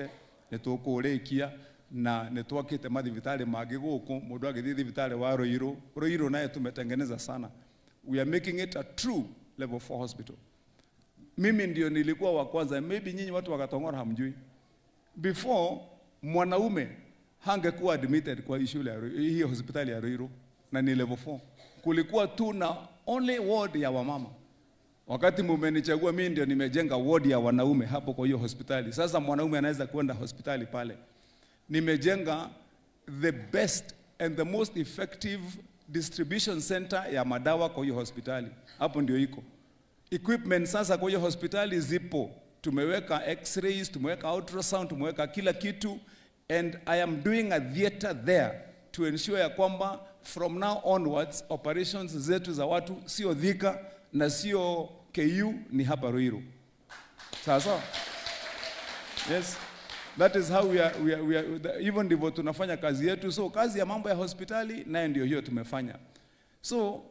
tũbangĩte nĩ tũkũũrĩkia na nĩ twakĩte mathibitarĩ mangĩ gũkũ. Mũndũ agĩthiĩ thibitarĩ wa Ruiru, Ruiru naye tumetengeneza sana. We are making it a true level 4 hospital. Mimi ndio nilikuwa wa kwanza, maybe nyinyi watu wa Gatong'ora hamjui. Before mwanaume hangekuwa admitted kwa hii shule ya hii hospitali ya Ruiru na ni level 4. Kulikuwa tu na only ward ya wamama. Wakati mumenichagua mimi ndio nimejenga ward ya wanaume hapo kwa hiyo hospitali. Sasa mwanaume anaweza kwenda hospitali pale. Nimejenga the best and the most effective distribution center ya madawa kwa hiyo hospitali. Hapo ndio iko. Equipment sasa kwa hiyo hospitali zipo. Tumeweka x-rays, tumeweka ultrasound, tumeweka kila kitu, and I am doing a theater there to ensure ya kwamba from now onwards operations zetu za watu sio Thika na sio KU, ni hapa Ruiru. Sawa sawa? Yes. That is how we are, even ndivyo tunafanya kazi yetu. So kazi ya mambo ya hospitali nayo ndio hiyo tumefanya. So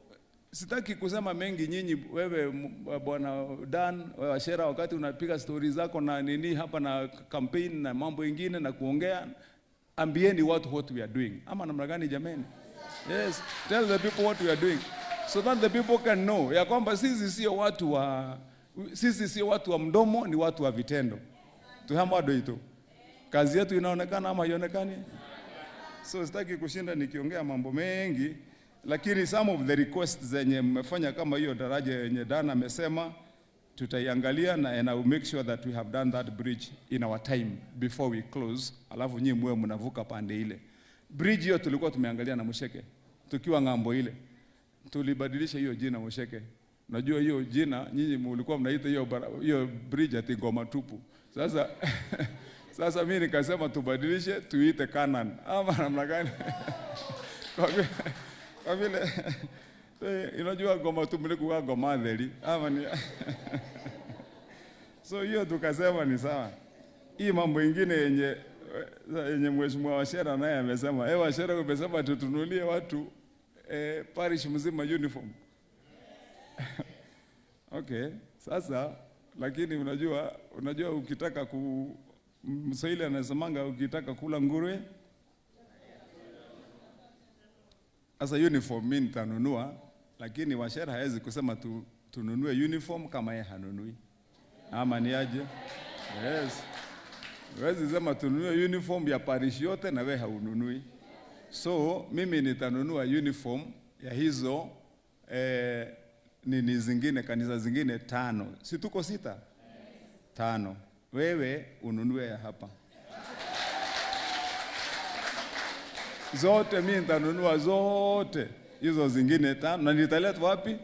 sitaki kusema mengi nyinyi, wewe bwana Dan, wewe Wachera, wakati unapiga stori zako na nini hapa na campaign na mambo ingine na kuongea, ambieni watu what we are doing. Ama namna gani jameni? Yes, tell the people what we are doing so that the people can know ya kwamba sisi sio watu wa mdomo, ni watu wa vitendo. Tuhama itu. Kazi yetu inaonekana ama haionekani? So sitaki kushinda nikiongea mambo mengi, lakini some of the requests zenye mmefanya kama hiyo daraja yenye Dan amesema tutaiangalia na and I will make sure that we have done that bridge in our time before we close, alafu nyinyi muwe mnavuka pande ile. Bridge hiyo tulikuwa tumeangalia na Musheke tukiwa ng'ambo ile, tulibadilisha hiyo jina Musheke. Najua hiyo jina nyinyi mlikuwa mnaita hiyo bridge ati ngoma tupu. Sasa mimi nikasema tubadilishe tuite Canaan ama namna gani? Kwa vile unajua ngoma tupu mlikuwa ngoma theri ama ni so hiyo tukasema ni sawa. Hii mambo ingine yenye Mheshimiwa Wachera naye amesema, Wachera umesema tutunulie watu parish mzima uniform. Okay, sasa lakini unajua ukitaka ku Mswahili anasemanga ukitaka kula nguruwe. Sasa uniform mimi nitanunua, lakini Wachera hawezi kusema tununue uniform kama yeye hanunui. Ama ni aje? Yes. Huwezi sema tununue uniform ya parish yote na wewe haununui. So mimi nitanunua uniform ya hizo nini zingine, kanisa zingine 5. Si tuko 6? 5. Wewe ununue ya hapa. Zote mimi nitanunua zote hizo zingine 5 na nitaleta wapi?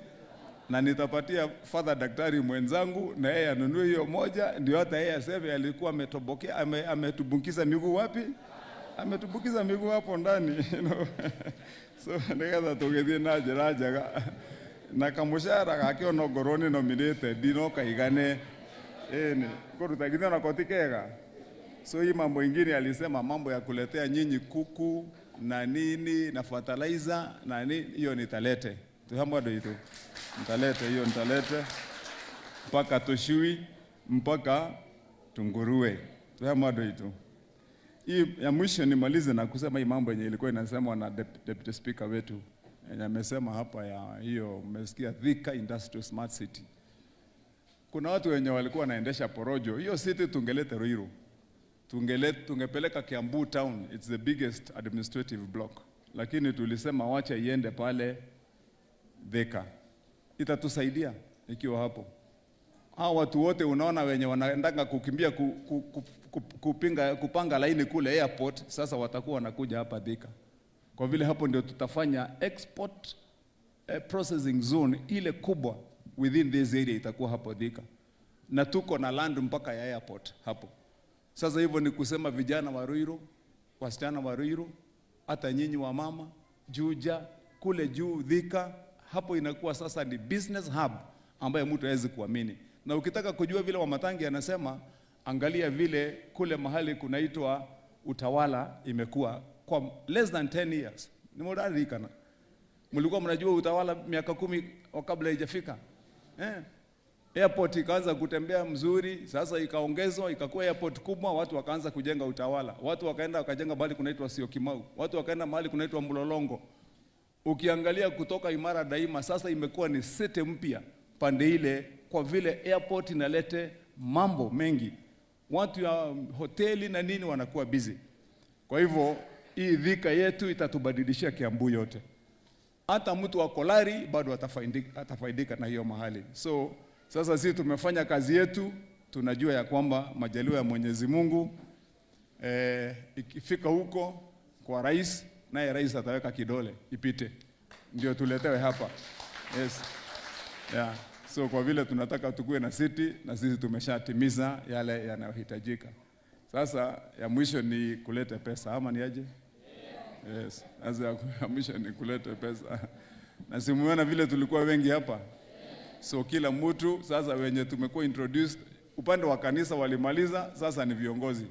Na nitapatia Father daktari mwenzangu na yeye anunue hiyo moja, ndio hata yeye aseme alikuwa ametobokea, ametumbukiza miguu wapi? Ametumbukiza miguu hapo ndani, you know. So nigetha tugithie na njira njega na kamushahara gake onongorwo ni nominated no kaigane ĩni kũruta githĩ ona ko ti kega. So hii mambo ingine alisema mambo ya kuletea nyinyi kuku na nini na fertilizer na nini, hiyo nitalete. Tuhamwa ndo itu. Nitalete hiyo, nitalete mpaka tushui mpaka tunguruwe. Tuhamwa ndo itu. Hii ya mwisho nimalize na kusema hii mambo yenye ilikuwa inasemwa na deputy speaker wetu yenye amesema hapa ya hiyo, mmesikia Thika Industrial Smart City. Kuna watu wenye walikuwa wanaendesha porojo. Hiyo city tungelete Ruiru. Tungepeleka Kiambu town, it's the biggest administrative block. Lakini tulisema wacha iende pale Thika. Itatusaidia ikiwa hapo. Hao watu wote unaona wenye wanaendanga kukimbia kupanga laini kule airport, sasa watakuwa wanakuja hapa Thika. Kwa vile hapo ndio tutafanya export processing zone ile kubwa within this area itakuwa hapo Thika. Na tuko na land mpaka ya airport hapo. Sasa hivyo ni kusema vijana wa Ruiru, wasichana wa Ruiru, hata nyinyi wa mama, Juja, kule juu Thika, hapo inakuwa sasa ni business hub ambayo mtu hawezi kuamini. Na ukitaka kujua vile Wamatangi anasema, angalia vile kule mahali kunaitwa Utawala imekuwa kwa less than 10 years. Ni mudarikana. Mlikuwa mnajua Utawala miaka 10 kabla haijafika. Airport ikaanza kutembea mzuri, sasa ikaongezwa ikakuwa airport kubwa, watu wakaanza kujenga Utawala, watu wakaenda wakajenga mahali kunaitwa Syokimau, watu wakaenda mahali kunaitwa Mlolongo. Ukiangalia kutoka Imara Daima sasa imekuwa ni city mpya pande ile, kwa vile airport inalete mambo mengi, watu ya hoteli na nini wanakuwa busy. Kwa hivyo hii Thika yetu itatubadilishia Kiambu yote, hata mtu wa Kolari bado atafaidika na hiyo mahali. So sasa sisi tumefanya kazi yetu, tunajua ya kwamba majaliwa ya Mwenyezi Mungu ikifika huko kwa rais, naye rais ataweka kidole ipite, ndio tuletewe hapa. Yes. Yeah. So kwa vile tunataka tukue na city na sisi tumeshatimiza yale yanayohitajika. Sasa ya mwisho ni kuleta pesa ama ni aje? Yes. Sasa ya mwisho ni kuleta pesa. Na simuona vile tulikuwa wengi hapa. So kila mtu sasa wenye tumekuwa introduced upande wa kanisa walimaliza, sasa ni viongozi.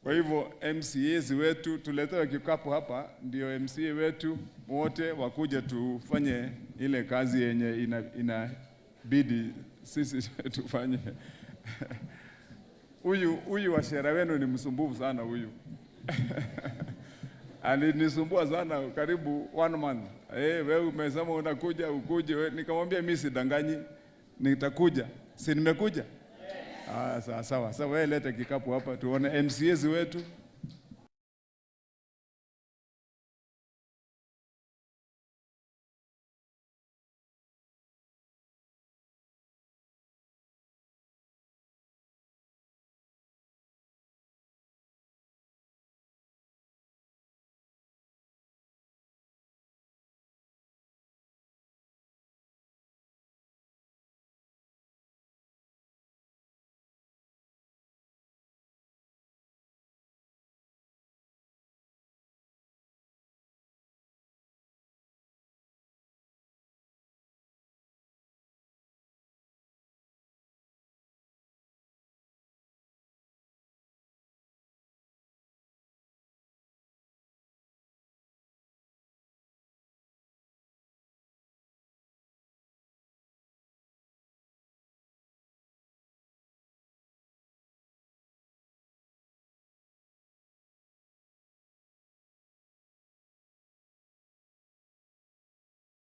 Kwa hivyo MCAs wetu tuletewe kikapu hapa, ndio MCA wetu wote wakuje tufanye ile kazi yenye inabidi sisi tufanye. Huyu washera wenu ni msumbufu sana huyu. Alinisumbua sana karibu one month. Wewe umesema unakuja ukuje. Nikamwambia mimi sidanganyi, nitakuja. Si nimekuja? Ah, sawa sawa. Sasa wewe leta kikapu hapa tuone MCAs wetu.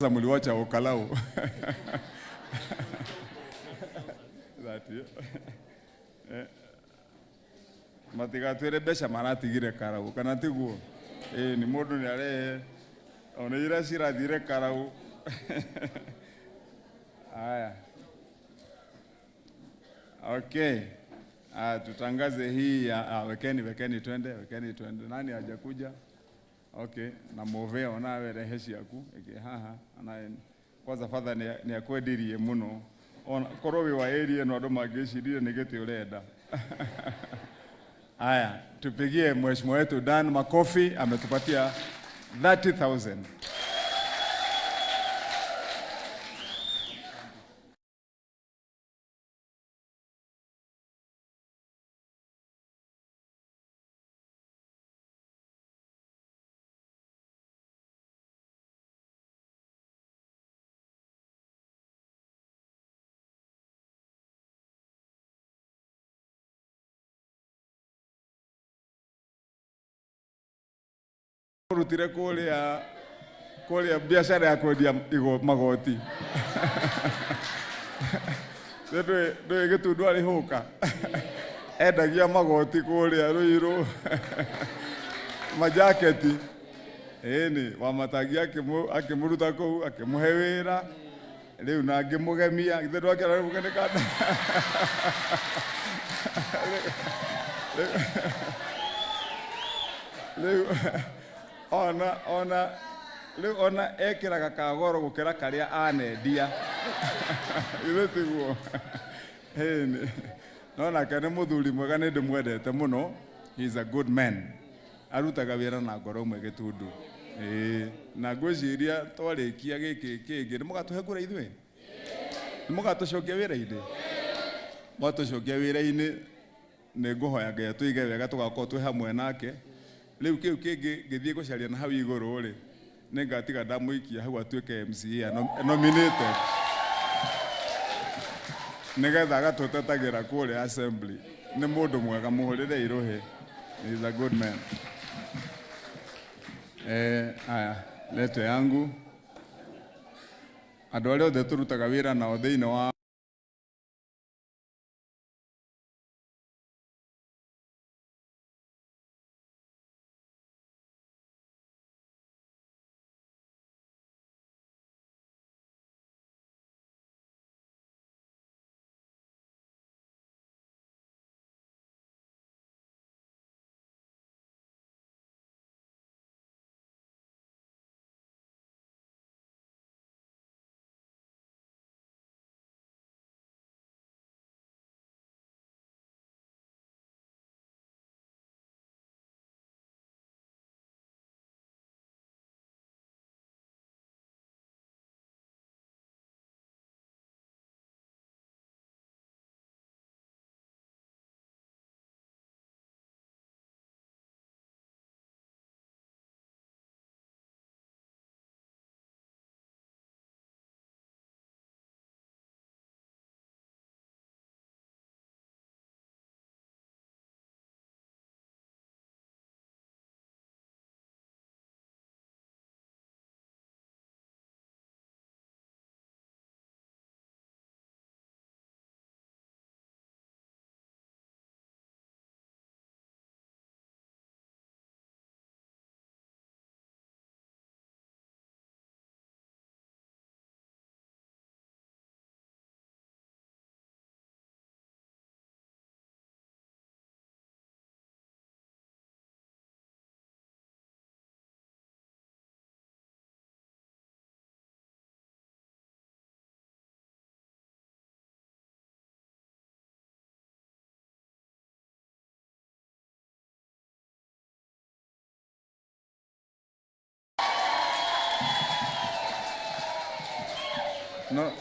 Sasa mliwacha Olkalou. That, yeah. Matigatwire mbeca maratigire karau kana tiguo? Ni mundu ni arehe ona ira cirathire karau. Haya. Okay. Tutangaze hii ya, wekeni twende, wekeni twende. Nani hajakuja? Okay, na move ona werehe ciaku eke haha ana kwanza father ni akwendirie muno ona korwo wi wa area no andu mangĩcirie nĩ gĩtĩ ũrenda. Haya, tupigie mheshimiwa wetu Dan makofi, ametupatia 30,000. Rutire kuria biashara ya kwendia igo magoti. Ndũĩ Gĩtundu arĩ hũka. Endagia magoti kuria Ruiru. Majaketi. Ĩni, Wamatangi akĩmũruta kũu, akĩmũhe wĩra. Rĩu na ngĩmũgemia, githĩ ndwakĩona rĩu nĩ kanda. Rĩu ona rĩu ona ekĩraga kagoro gũkĩra karĩa anendia. Githĩ tiguo? Ĩni. No nake nĩ mũthuri mwega, nĩ ndĩmwendete mũno. He is a good man. Arutaga wĩra na ngoro ĩmwe Gĩtundu. Ĩĩ, na ngwĩciria twarĩkia gĩkĩ kĩngĩ nĩ mũgatũhe kura ithuĩ? Nĩ mũgatũcokia wĩra-inĩ? Mwatũcokia wĩra-inĩ nĩ ngũhoya Ngai atũige wega tũgakorwo twĩ hamwe nake. Rĩu kĩu kĩngĩ ngĩthiĩ gũcaria na hau igũrũ rĩ, nĩ ngatiga ndamũikia hau atuĩke MCA nominated. Nĩgetha agatũtetagĩra kũrĩa assembly. Nĩ mũndũ mwega, mũhũrĩre irũhĩ. He is a good man. Aya, lete yangu. Andũ arĩa othe tũrutaga wĩra nao thĩinĩ wa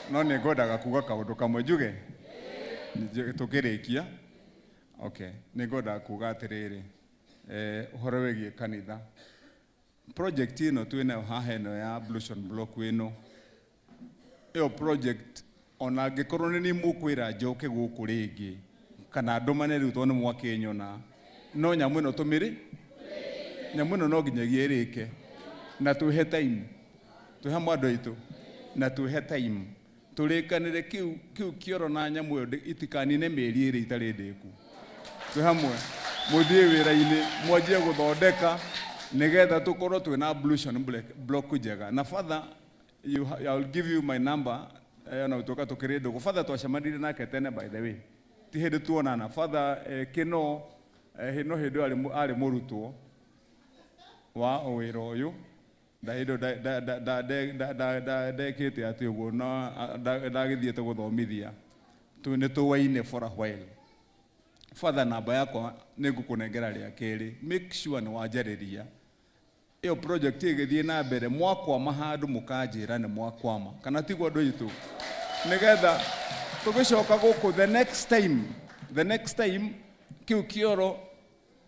No nĩ ngwendaga kuga kaũndũ kamwe njuge tũkĩrĩkia. Okay, nĩ ngwendaga kuga atĩrĩrĩ, ũhoro wĩgiĩ kanitha. Project ĩno twĩnayo haha ĩno ya ablution block ĩno, ĩyo project ona angĩkorwo nĩ niĩ mũkwĩra njoke gũkũ rĩngĩ kana ndũmane rĩu tondũ nĩ mwakĩnyona, no nyamũ ĩno tũmĩrĩ nyamũ ĩno no nginyagia ĩrĩke na twĩhe time, twĩ hamwe andũ aitũ, na twĩhe time tũrĩkanĩre kĩu kĩoro na nyamũ ĩyo itikanine mĩeri ĩrĩ itarĩ ndĩku. Twĩ hamwe, mũthiĩ wĩra-inĩ mwanjie gũthondeka nĩgetha tũkorwo twĩna ablution block njega. Na father, I will give you my number, ona gũtuĩka tũkĩrĩ ndũgũ. Father twacemanirie nake tene, by the way, ti hĩndĩ tuonana. Father, kĩno, no hĩndĩ ĩyo arĩ mũrutwo wa wĩra ũyũ. Ndekĩte atĩ ũguo na ndagĩthiĩte gũthomithia. Nĩ tũwaine for a while. Father, namba yakwa nĩ ngũkũnengera rĩa kerĩ. Make sure nĩ wanjarĩria. Ĩyo project ĩgĩthiĩ na mbere, mwakwama handũ mũkanjĩra nĩ mwakwama. Kana tiguo andũ aitũ? Nĩgetha tũgĩcoka gũkũ the next time kĩu kĩoro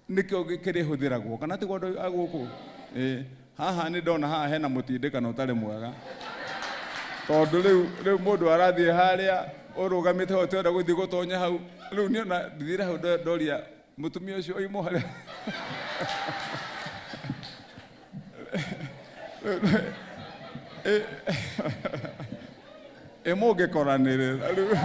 nĩkĩo kĩrĩhũthĩragwo. Kana tiguo andũ a gũkũ? Haha nĩ ndona haha hena mũtindĩkano ũtarĩ mwega. Tondũ rĩu mũndũ arathiĩ harĩa ũrũgamĩte hau ũtenda gũthiĩ gũtonya hau. Rĩu niĩ ona ndithire hau ndoria mũtumia ũcio oimwo harĩa. Ĩ mũngĩkoranĩrĩra rĩu.